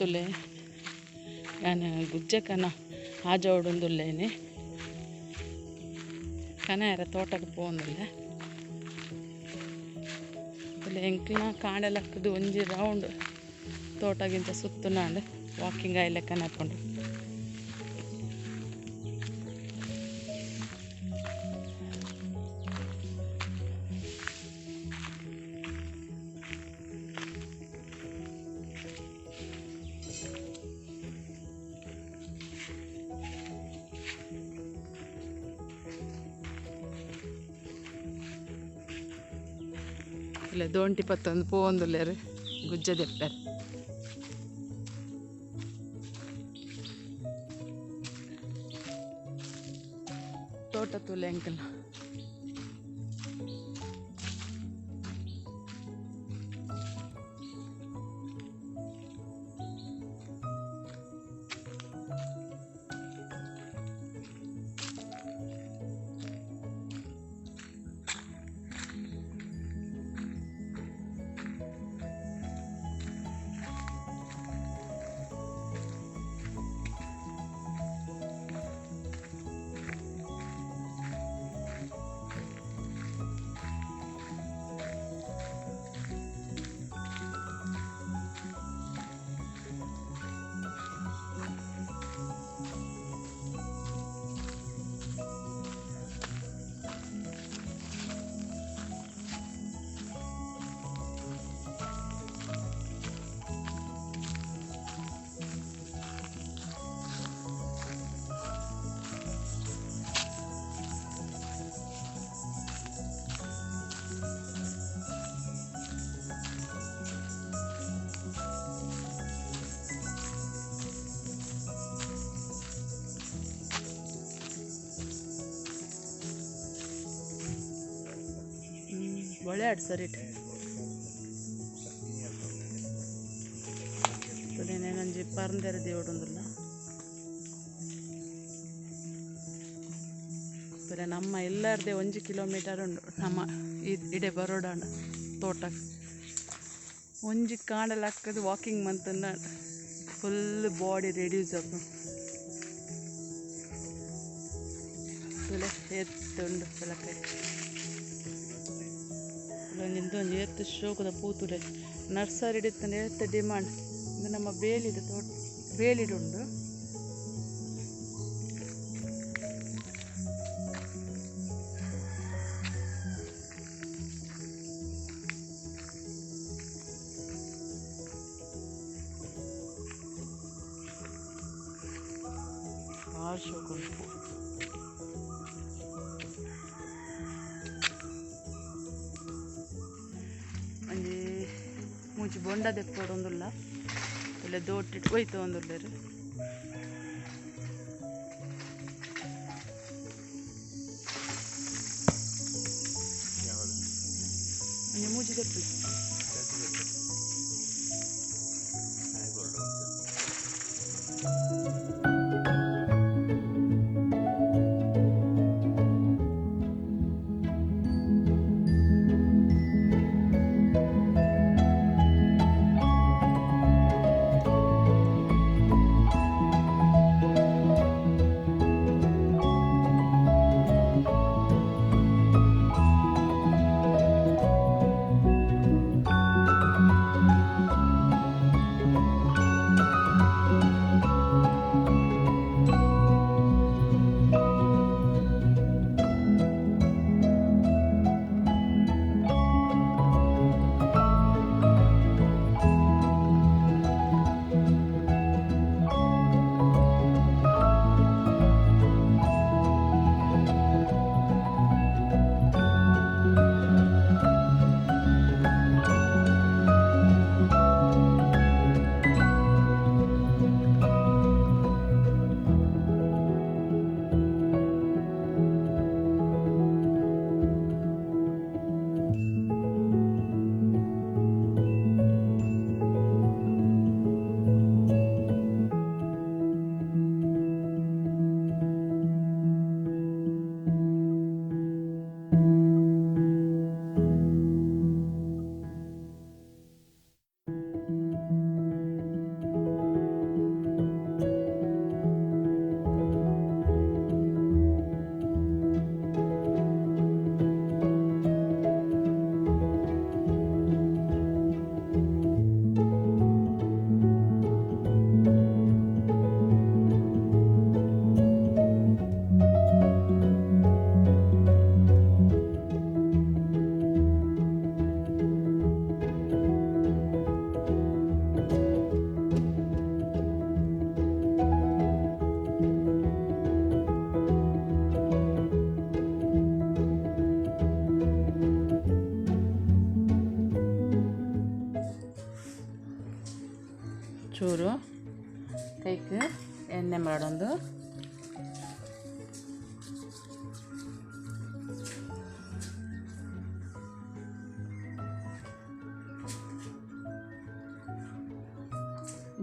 ತುಲೆ ಯಾನ್ ಗುಜ್ಜೆ ಕನ ಆಜೋಡುಂದುಲ್ಲೇನೆ ಕನ ತೋಟಕ್ಕೆ ಪೋಂದುಲ್ಲೆ ತುಲೆ ಎಂಕ್ಲ ಕಾಂಡೆ ಲಕ್ಕದು ಒಂಜಿ ರೌಂಡ್ ತೋಟಗಿಂತ ಸುತ್ತುನಾಂಡ್ ವಾಕಿಂಗ್ ಆಯ್ಲೆಕ್ಕನ ಹಾಕೊಂಡು ಇಲ್ಲ ದೋಂಟಿ ಪತ್ತೊಂದು ಪೋವೊಂದುಲ್ಲೆರ್ ಗುಜ್ಜೆ ದೆಪ್ಪೆರ್ ತೋಟ ತೂಲೆ ಎಂಕಲ್ನ. ಒಳ್ಳೆ ಆಡ್ ಸರಿಟ್ ತುಲೆನೇನೊಂಜಿ ಪರ್ಂದೆರೆ ದೇವಡುಂದುಲ್ಲ ತುಲೆ ನಮ್ಮ ಎಲ್ಲರದೇ 1 ಕಿಲೋಮೀಟರ್ ಉಂಡು ನಮ್ಮ ಇಡೆ ಬರೋಡಾಂಡ ತೋಟ ಒಂಜಿ ಕಾಂಡಲ ಹಾಕದು ವಾಕಿಂಗ್ ಮಂತನ್ನ ಫುಲ್ ಬಾಡಿ ರೆಡ್ಯೂಸ್ ಆಪುಂಡು ತುಲೆ ಎತ್ತುಂಡು ಪೆಲಕೈ ಒಂಜಿ ಏತ್ ಶೋಕುದ ಪೂತುಲೆ ನರ್ಸರಿ ಇತ್ತಂಡ ಏತ್ ಡಿಮಾಂಡ್ ಇದು ನಮ್ಮ ಬೇಲಿದ ತೋಟ ಬೇಲಿಡ್ ಉಂಡು ಭಾಳ ಶೋಕು ಉಂಡು ಪೂ. ಒಂಜಿ ಮೂಜಿ ಬೊಂಡ ದೆಪ್ಪೊಡೊಂದುಲ್ಲ ಇಲ್ಲ ದೋಟಿಟ್ ಒಯ್ತೊಂದುಲ್ಲೆರ್ ಒಂಜಿ ಮೂಜಿ ದೆಪ್ಪು ಚೂರು ಕೈಕ್ ಎಣ್ಣೆ ಮಾಡೋದು.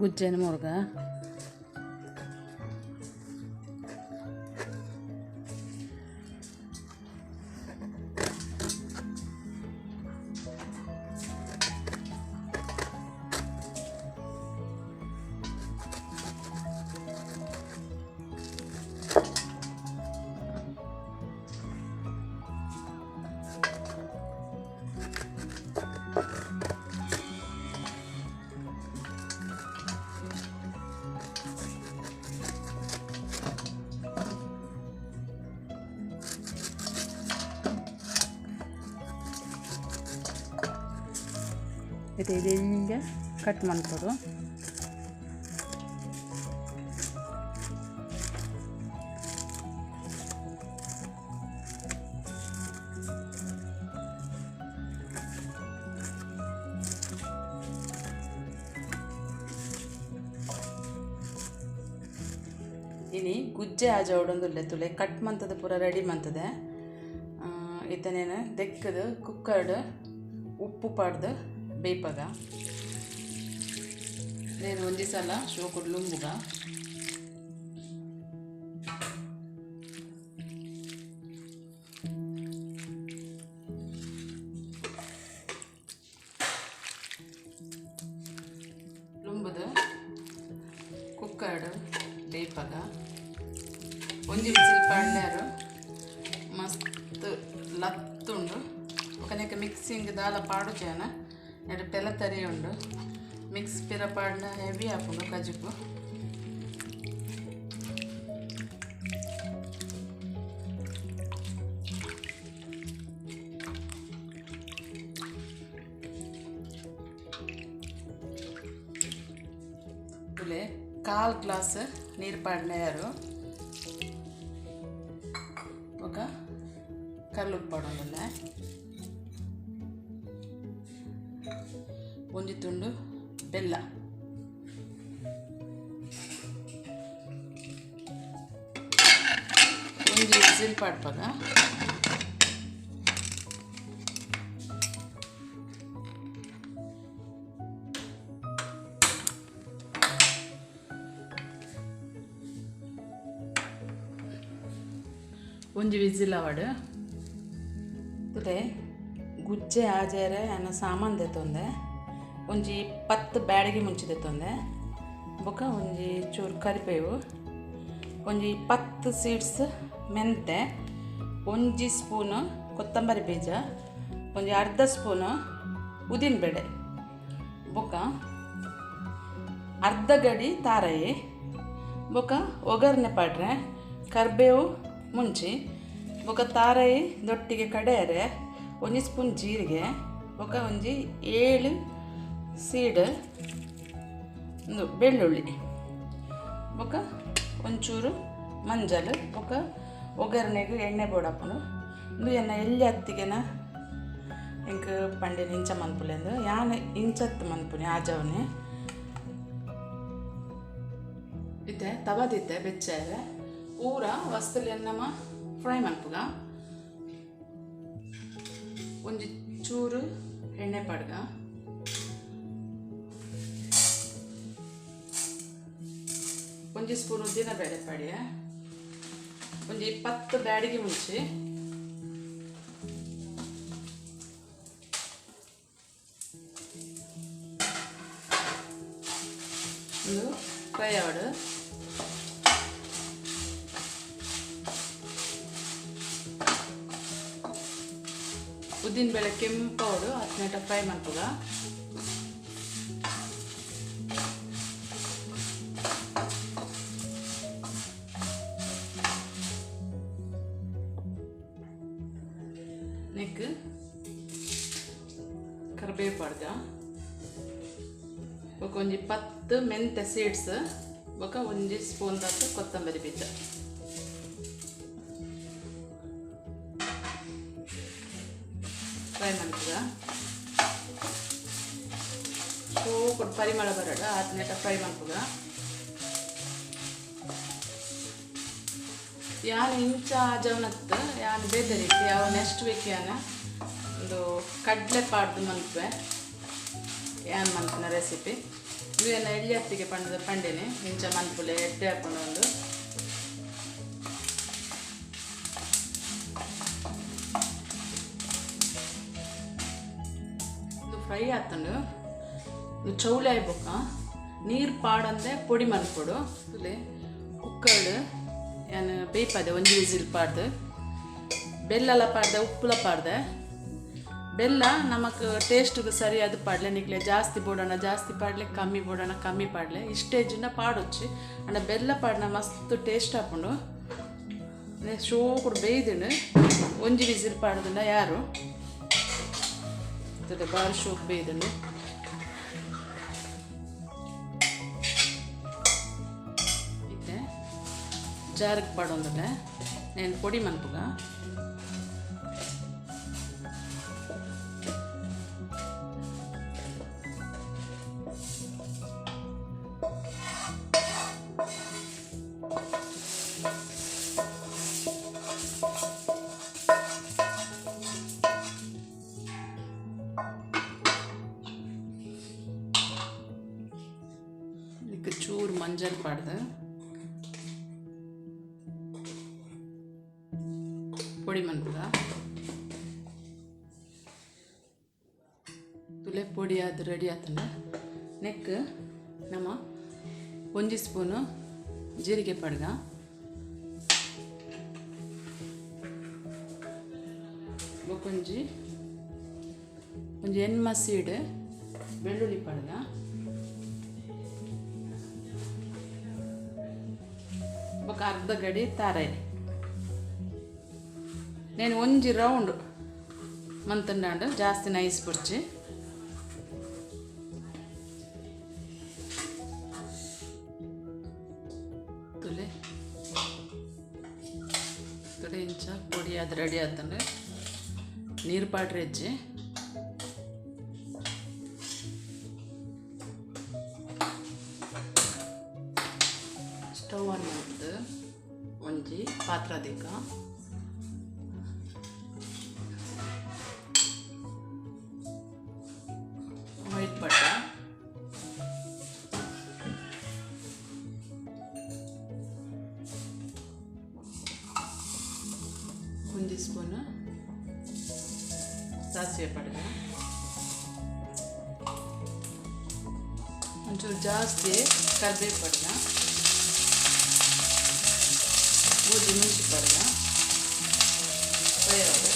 ಗುಜ್ಜೆನ ಮುರ್ಗ ಇದು ಕಟ್ ಮಾಡ್ಕೊಡು. ಇನಿ ಗುಜ್ಜೆ ಆಜೋಡೊಂದುಲ್ಲೆ ತುಲೆ ಕಟ್ ಮಂತದ ಪೂರ ರೆಡಿ ಮಂತದೆ. ಇತ್ತನೇನು ದೆಕ್ಕದು ಕುಕ್ಕರ್ಡ್ ಉಪ್ಪು ಪಾಡ್ದು ಬೇಯ್ಪಾಗ. నేను ಒಂಜಿ ಸಲ ಶೋಕುಡು ಲುಂಬುಗ. ಲುಂಬುದು ಕುಕ್ಕರ್ಡ್ ಬೇಯ್ಪಾಗ ಒಂಜಿ ವಿಸಿಲ್ ಪಾಡ್ಲೇರು ಮಸ್ತ್ ಲತ್ತುಂಡು. ఒకనేక ಮಿಕ್ಸಿಂಗ್ ದಾಲ ಪಾಡುಜಾನ ಎಡು ಪೆಲ ತರಿ ಉಂಡು. ಮಿಕ್ಸ್ ಪಿರ ಪಾಡ್ನ ಹೆವಿ ಆಪುಂಡು ಕಜಿಪು. ತುಲೆ ಕಾಲು ಗ್ಲಾಸ್ ನೀರು ಪಾಡ್ನೇರು ఒక ಕಲ್ಲುಪ್ಪು ಪಾಡೊಂದುಲ್ಲೆ. ಒಂಜಿ ತುಂಡು ಬೆಲ್ಲ. ಒಂಜಿ ವಿಸಿಲ್ ಪಾಡ್ಪಾಗ. ಒಂಜಿ ವಿಸಿಲ್ ಆವಡ್. ತುಲೆ ಗುಜ್ಜೆ ಆಜೇರೆ ಅನ್ನ ಸಾಮಾನು ದೆತ್ತೊಂದೆ. ಒಂಜಿ 10 ಬ್ಯಾಡಗಿ ಮುಂಚಿ ದೆತ್ತೊಂದೆ. ಬೊಕ ಒಂಜಿ ಚೂರು ಕರಿಬೇವು, ಒಂಜಿ 10 ಸೀಡ್ಸ್ ಮೆಂತೆ, ಒಂಜಿ ಸ್ಪೂನು ಕೊತ್ತಂಬರಿ ಬೀಜ, ಒಂಜಿ ಅರ್ಧ ಸ್ಪೂನು ಉದ್ದಿನಬೇಳೆ, ಬೊಕ ಅರ್ಧ ಗಡಿ ತಾರಾಯಿ, ಬೊಕ ಒಗ್ಗರಣೆ ಪಾಡ್ರೆ ಕರಿಬೇವು ಮುಂಚಿ, ಬೊಕ ತಾರಾಯಿ ದೊಟ್ಟಿಗೆ ಕಡೆಯರೆ ಒಂಜಿ ಸ್ಪೂನ್ ಜೀರಿಗೆ, ಬೊಕ ಒಂಜಿ 7 ಸೀಡ್ ಒಂದು ಬೆಳ್ಳುಳ್ಳಿ, ಬೊಕ ಒಂಚೂರು ಮಂಜಲ್, ಬೊಕ ಒಗ್ಗರಣೆಗೆ ಎಣ್ಣೆ ಬೋಡಪ್ಪನು. ಇಂದು ಎನ್ನ ಎಲ್ಲಿ ಅತ್ತಿಗೆನ ಎಂಕ್ ಪಂಡಿನ ಇಂಚ ಮನ್ಪುಲೆಂದು ಯಾನ್ ಇಂಚತ್ತು ಮನ್ಪುನಿ ಆಜವನೆ. ಇತ್ತೆ ತವದಿತ್ತೆ ಬೆಚ್ಚಾರೆ ಪೂರ ವಸ್ತುಲೆನ್ನಮ ಫ್ರೈ ಮನ್ಪುಗ. ಒಂಜಿ ಚೂರು ಎಣ್ಣೆ ಪಾಡ್ಗ. ಒಂಜಿ ಸ್ಪೂನ್ ಉದ್ದಿನ ಬೇಳೆ ಪಾಡಿಯ. ಒಂಜಿ 10 ಬ್ಯಾಡಿಗೆ ಮುಂಚಿ. ಒಂದು ಫ್ರೈ ಆವಡು. ಉದ್ದಿನ ಬೇಳೆ ಕೆಂಪವಡು ಹತ್ತು ಫ್ರೈ ಮನ್ಪುಗ. ನೆಕ್ ಕರಿಬೇವು ಪಾಡ್ಗ. ಬೊಕ ಒಂಜಿ 10 ಮೆಂತೆ ಸೀಡ್ಸ್, ಬೊಕ ಒಂಜಿ ಸ್ಪೂನ್ ದಾತ್ ಕೊತ್ತಂಬರಿ ಬೀಜ. ಫ್ರೈ ಮನ್ಪುಗ. ಶೋಕುಡು ಪರಿಮಳ ಬರಡು ಆತ್ನೇಟ ಫ್ರೈ ಮನ್ಪುಗ. ಯಾನ್ ಇಂಚ ಜವನತ್ತು ಯಾನ್ ಬೇತೆ ರೀತಿ ಅವು ನೆಕ್ಸ್ಟ್ ವೀಕ್ ಯಾನ್ ಒಂದು ಕಡಲೆ ಪಾಡ್ದು ಮನ್ಪುವೆ ಯಾನ್ ಮನ್ಪುನ ರೆಸಿಪಿ. ಇದು ಎನ್ನ ಎಳ್ಯತ್ತಿಗೆ ಪಂಡದ ಪಂಡೇನೆ ಇಂಚ ಮನ್ಪುಲೆ ಎಡ್ಡೆ ಹಾಕೊಂಡು ಒಂದು ಇದು ಫ್ರೈ ಆತಂಡು. ಇದು ಚೌಳೆ ಆಯ್ಬೊಕ್ಕ ನೀರು ಪಾಡಂದೆ ಪೊಡಿ ಮನ್ಪೊಡು. ಇಲ್ಲಿ ಕುಕ್ಕರ್ಡ್ ಯಾನ್ ಬೇಯ್ಪದೆ ಒಂಜಿ ವಿಸಿಲ್ ಪಾಡ್ದು ಬೆಲ್ಲಲ ಪಾಡ್ದೆ ಉಪ್ಪುಲ ಪಾಡ್ದೆ. ಬೆಲ್ಲ ನಮಕ್ ಟೇಸ್ಟ್ಗೆ ಸರಿಯಾದ ಪಾಡ್ಲೆ, ನಿಕ್ಲೆ ಜಾಸ್ತಿ ಬೋಡೋಣ ಜಾಸ್ತಿ ಪಾಡ್ಲೆ, ಕಮ್ಮಿ ಬೋಡೋಣ ಕಮ್ಮಿ ಪಾಡ್ಲೆ, ಇಷ್ಟೇಜಿನ ಪಾಡೊಚ್ಚಿ. ಅಂಡ ಬೆಲ್ಲ ಪಾಡ್ನ ಮಸ್ತ್ ಟೇಸ್ಟ್ ಆಪುಂಡು. ಶೋಕುಡು ಬೇಯ್ದುಂಡು. ಒಂಜಿ ವಿಸಿಲ್ ಪಾಡ್ದುಂಡ ಯಾರು ಬಾರಿ ಶೋಕ್ ಬೇಯ್ದುಂಡು. ಇತ್ತೆ ಜಾರಿಗೆ ಪಾಡೊಂದುಲ್ಲೆ నేను ಪೊಡಿ ಮನ್ಪುಗ. ಇದಕ್ಕೆ ಚೂರು ಮಂಜಲ್ ಪಾಡ್ದು ಪೊಡಿ ಮನ್ಪುಗ. ತುಲೆ ಪೊಡಿ ಅದು ರೆಡಿ ಆತಂಡ ನೆಕ್ ನಮ್ಮ ಒಂಜಿ ಸ್ಪೂನು ಜೀರಿಗೆ ಪಡ್ಗ, ಬೊಕೊಂಜಿ ಒಂಜಿ ಎಣ್ಮ ಸೀಡ್ ಬೆಳ್ಳುಳ್ಳಿ ಪಡ್ಗ, ಬೊಕ ಅರ್ಧ ಗಡಿ ತಾರಾಯಿ. నేను ಒಂಜಿ ರೌಂಡ್ ಮಂತಂಡಾಂಡ್ ಜಾಸ್ತಿ ನೈಸ್ ಬೊಡ್ಚಿ. ತುಲೆ ತುಲೆ ಇಂಚ ಪೊಡಿ ಅದು ರೆಡಿ ಆತಂಡು. ನೀರು ಪಾಡ್ರೆ ಹೆಜ್ಜೆ ಸ್ಟವ್ ಆನ್ ಮಲ್ತ್ದ್ ಒಂಜಿ ಪಾತ್ರ ದೀಕ. ಆಯಿಲ್ ಪಟ್ಟ ಒಂಜಿ ಸ್ಪೂನ್ ಸಾಸಿವೆ ಪಡ್ಗ, ಒಂಚೂರು ಜಾಸ್ತಿ ಕರ್ಬೇವು ಪಡ್ಗ, ಬೂದಿ ಮುಂಚಿ ಪಡ್ಗ, ಫ್ರೈ ಆವಡ್.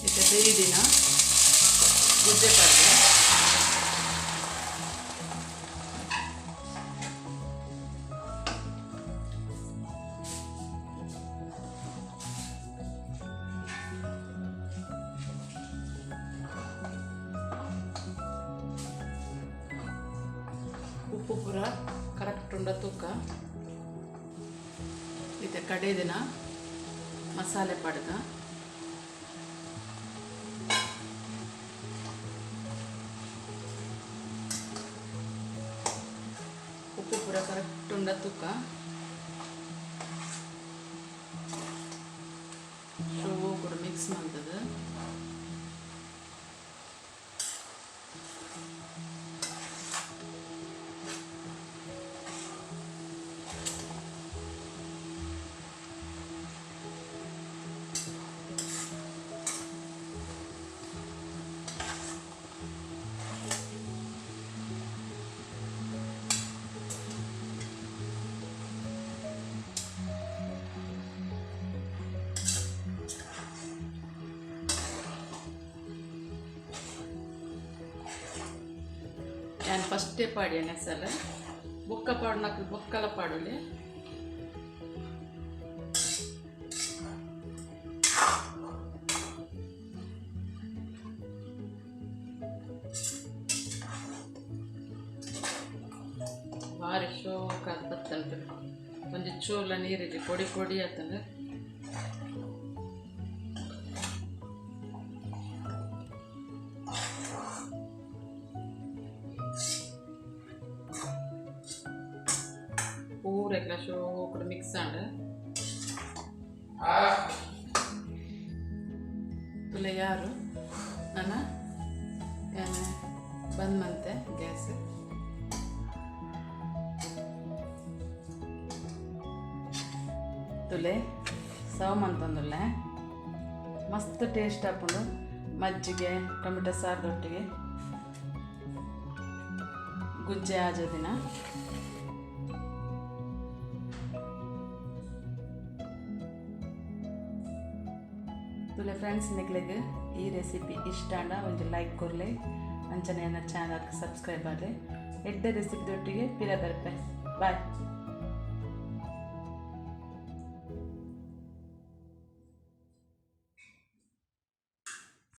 ಇತ್ತೆ ಬೇಯ್ದಿನ ಗುಜ್ಜೆ ಪಡ್ಗ, ಉಪ್ಪು ಪೂರ ಕರೆಕ್ಟ್ ಉಂಡ ತೂಕ. ಇತ್ತೆ ಕಡೆದಿನ ಮಸಾಲೆ ಪಡ್ಗ, ಉಪ್ಪು ಪೂರ ಕರೆಕ್ಟ್ ಉಂಡ ತೂಕ. ಶೋಕುಡು ಮಿಕ್ಸ್ ಮಲ್ತದು. ಯಾನ್ ಫಸ್ಟೇ ಪಾಡ್ಯೆ ನೆಸಲ್ ಬೊಕ್ಕ ಪಾಡುನಕ್ಲು ಬೊಕ್ಕಲ ಪಾಡೊಲಿ. ಬತ್ತಂಟು. ಒಂಜಿ ಚೂರ್ಲ ನೀರಿಜ್ಜಿ, ಪೊಡಿ ಪೊಡಿ ಆತಂಡು. ಪೂರ ಶೋಕುಡು ಮಿಕ್ಸ್ ಆಂಡ್. ತುಲೆ ಯಾರು ನಾನು ಯಾನ್ ಬಂದ್ ಮಂತೆ ಗ್ಯಾಸ್. ತುಲೆ ಸರ್ವ್ ಮಂತೊಂದುಲ್ಲೆ. ಮಸ್ತ್ ಟೇಸ್ಟ್ ಆಪುಂಡು ಮಜ್ಜಿಗೆ ಟೊಮೆಟೊ ಸಾರ್ದೊಟ್ಟಿಗೆ ಗುಜ್ಜೆ ಆಜ ದಿನ. ತುಲೆ ಫ್ರೆಂಡ್ಸ್, ನಿಕ್ಲೆಗ್ ಈ ರೆಸಿಪಿ ಇಷ್ಟ ಆಂಡ ಒಂಜಿ ಲೈಕ್ ಕೊರ್ಲೆ, ಅಂಚನೆ ಎನ್ನ ಚಾನಲ್ಗೆ ಸಬ್ಸ್ಕ್ರೈಬ್ ಆಲೆ. ಎಡ್ಡೆ ರೆಸಿಪಿ ದೊಟ್ಟಿಗೆ ಪಿರ ಬರ್ಪೆ. ಬಾಯ್.